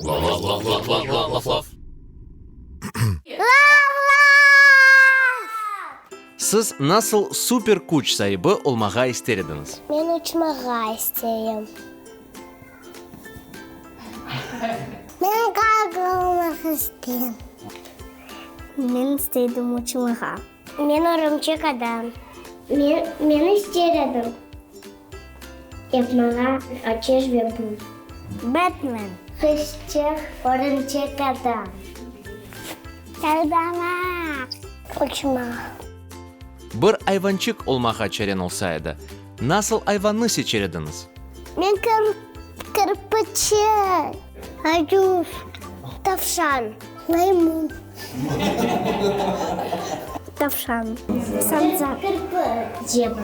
Laf-laf-laf-laf-laf-laf-laf. Siz nasıl super küç saibi olmağa ister ediñiz? Men uçmağa isteyim. Men qarğa olmaq isteyim. Men isteydim uçmağa. Men örümçek adam. Men, men ister edim. Yapmağa ateş ve buz. Batman. Qızçıq, örümçek adam. Yaldamaq. Uçmaq. Bir ayvançıq olmağa çareñ olsa edi, nasıl ayvannı seçer ediñiz? Men kirpiçi. Ayuv. Tavşan. Maymun. Tavşan. Sancaq. Kirpi. Zebra.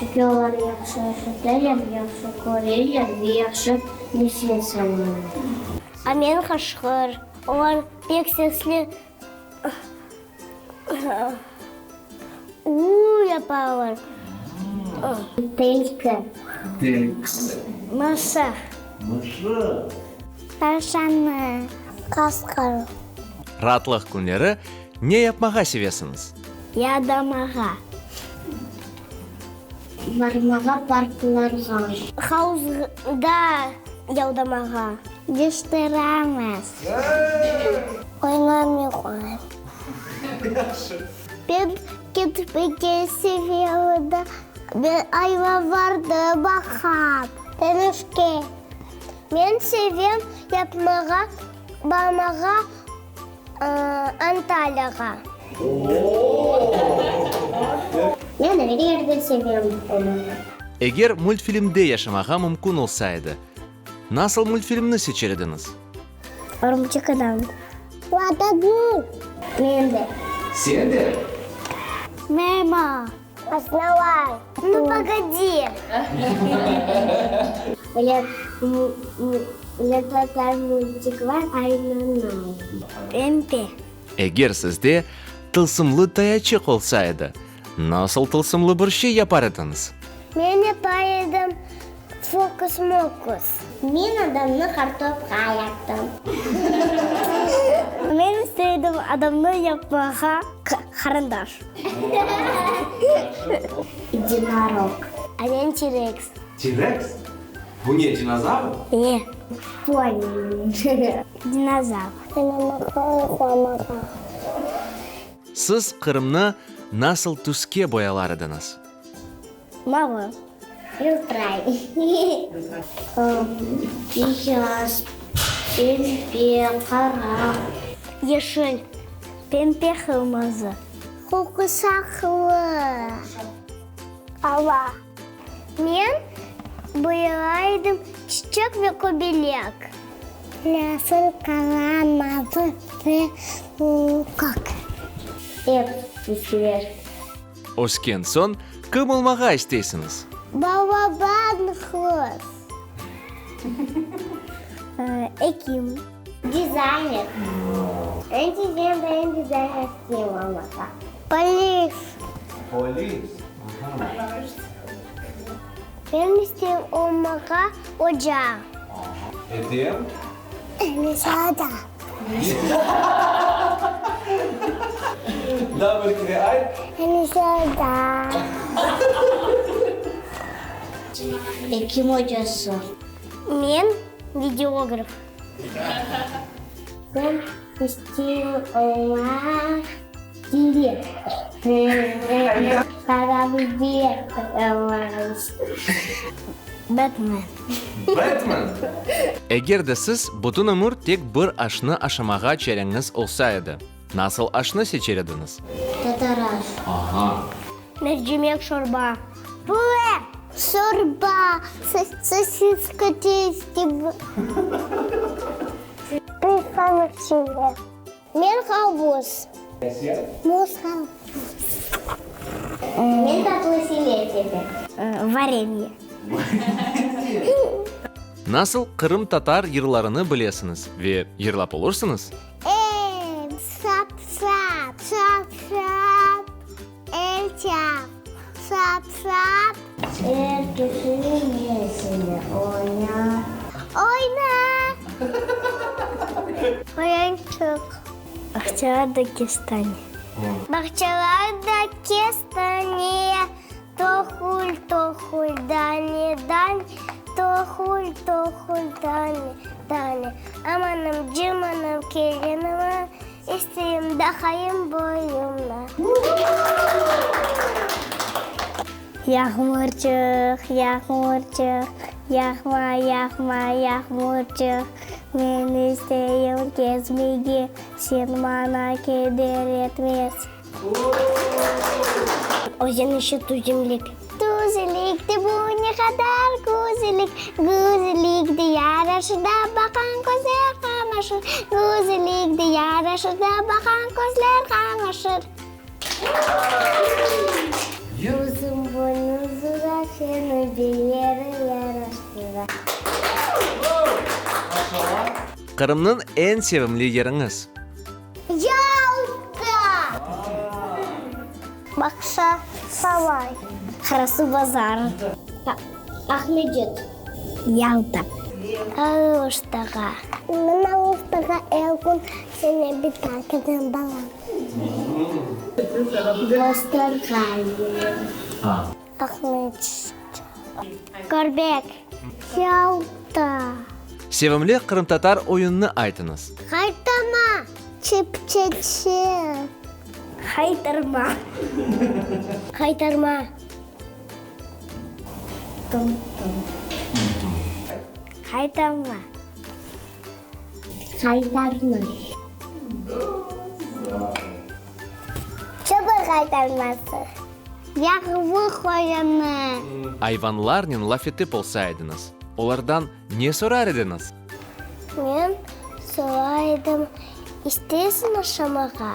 Çünki olar yahşı eşiteler, yahşı köreler ve yahşı nefes alalar. A men qaşqır. Olar pek sesli uu yapalar. Tilki. Mışıq. Mışıq. Tavşannı. Qasqır. Raatlıq künleri ne yapmağa sevesiñiz? Yadamağa. Barmağa parklarğa. Havuzda yaldamağa. Yıştıramız. Oynamay. Ben ketmege sevem, men ayvanlarnı baqam. Deñizge. Men sevem yapmağa, barmağa Antalyağa. Men er yerde sevem olmağa. Eger multfilmde yaşamağa mümkün olsa edi, nasıl multfilmni seçer ediñiz? Örümçek adam. Vatagul. Men de. Sen de? Memo. Asnavar. Nu, pogodi. Öyle tatar multik var, Aynanay. Pempe. Eger sizde tılsımlı tayaçıq olsa edi, nasıl tılsımlı bir şey yapar ediñiz? Men yapar edim fokus-mokus. Men adamnı qartopqa yaptım. Men isteydim adamnı yapmağa qarandaş. Edinorog. A men T-reks. T-reks? Bu ne, dinozavr? Ne? Poni. Dinozavr. Siz Qırımnı nasıl tüske boyalar ediñiz? Mavı. Yıltıray. Beyaz, pembe, qara. Yeşil, pembe, qırmızı. Qoqusaqlı. Ala. Men boyaydım çiçek ve kobelek. Yaşıl, qara, mavı ve kök. Ep tüsler. Ösken soñ kim olmağa isteysiñiz? Balaban qız. Ekim. Dizayner. Eñ tizden eñ dizayner isteyim olmağa. Polis. Polis, aha. Men isteyim olmağa oca. Edem? Mesada. Daa bir kere ayt. Mesada. Ekim ocası. Men videograf. Men isteyim olmaq direktor. Paramı direktor olmaq isteyim. Batman. Batman? Eger de siz bütün ömür tek bir aşnı aşamağa çareñiz olsa edi, nasıl aşnı seçer ediñiz? Tatar aş. Aha. Mercimek şorba. Püre. Şorba. Sosiska testi. Men havuz. Muz havuz. Men tatlı sever edim. Varenye. Nasıl qırımtatar yırlarını bilesiñiz ve yırlap olursıñız? Ey, sap-sap, sap-sap, el çap, sap-sap. Er tüşünmesine oyna. Oyna! Oyunçıq. Bağçalarda kestane. Bağçalarda kestane, Tohul, tohul, dane, dane, Tohul, tohul, dane, dane. Amanım, cımanım, kelinimi İsteyim daqayım boyumna. Yağmurçıq, yağmurçıq, Yağma, yağma, yağmurçıq, Men isteyim kezmege, Sen maña keder etmez. Özen içi tüzümlik. Tüzülikti bu ne qadar güzellik, Güzellikti yaraşır da baqan közler qamaşır, Güzellikti yaraşır da baqan közler qamaşır. Uzun boylu zürafeni beyleri yaraştıra. Qırımnıñ eñ sevimli yeriñiz? Yalta! Bağça saray. Qarasuvbazar. Aqmescit. Yalta. Aluştağa. Men Aluştağa er kün sene bir tatilden baram. Dostlarğa. Aqmescit. Körbek. Yalta. Sevimli qırımtatar oyunını aytıñız. Haytarma, çipçeçe. Haytarma. Haytarma. Tum-tum. Haytarma. Haytarma. Çoban haytarması. Yağmur oyunı. Ayvanlarnen laf etip olsa ediñiz, olardan ne sorar ediñiz? Men sorar edim, İsteysiñ aşamağa?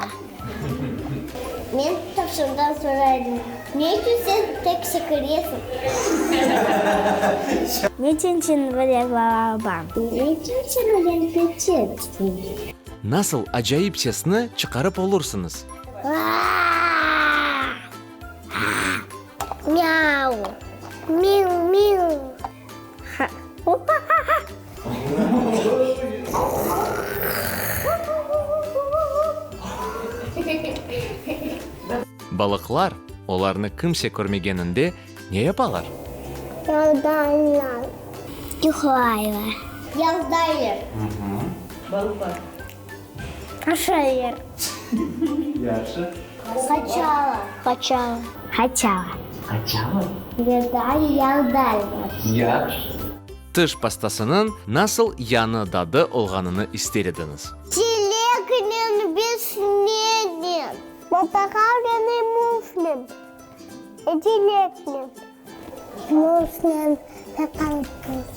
Men tavşandan sorar edim, Ne içün sen tek sekiresiñ? Niçün sen böyle balaban? Niçün sen öyle küçüksiñ? Nasıl acayip sesni çıqarıp olursıñız? Miau! Miu, miu! Balıqlar, olarnı kimse körmegeninde ne yapalar? Yaldaylar. Yuqlaylar. Yaldaylar. Balıqlar. Aşaylar. Yahşı. Qaçalar. Qaçalar. Qaçalar. Qaçalar? Yalday, yaldaylar. Yahşı. Tış pastasınıñ nasıl yañı dadı olğanını ister ediñiz? Çileknen, vişnenen. Portaqalnen muznen. Çileknen. Muznen ve qarpız.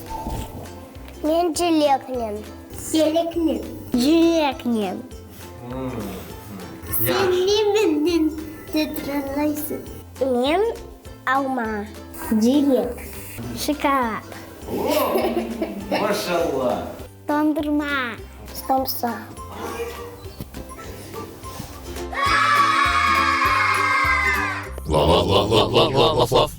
Men çileknen. Çileknen. Çileknen. Sen ne menden tekrarlaysıñ? Men alma. Cilek. Şokolad. Maşallah! Dondurma. Samsa. Laf laf laf laf laf laf laf.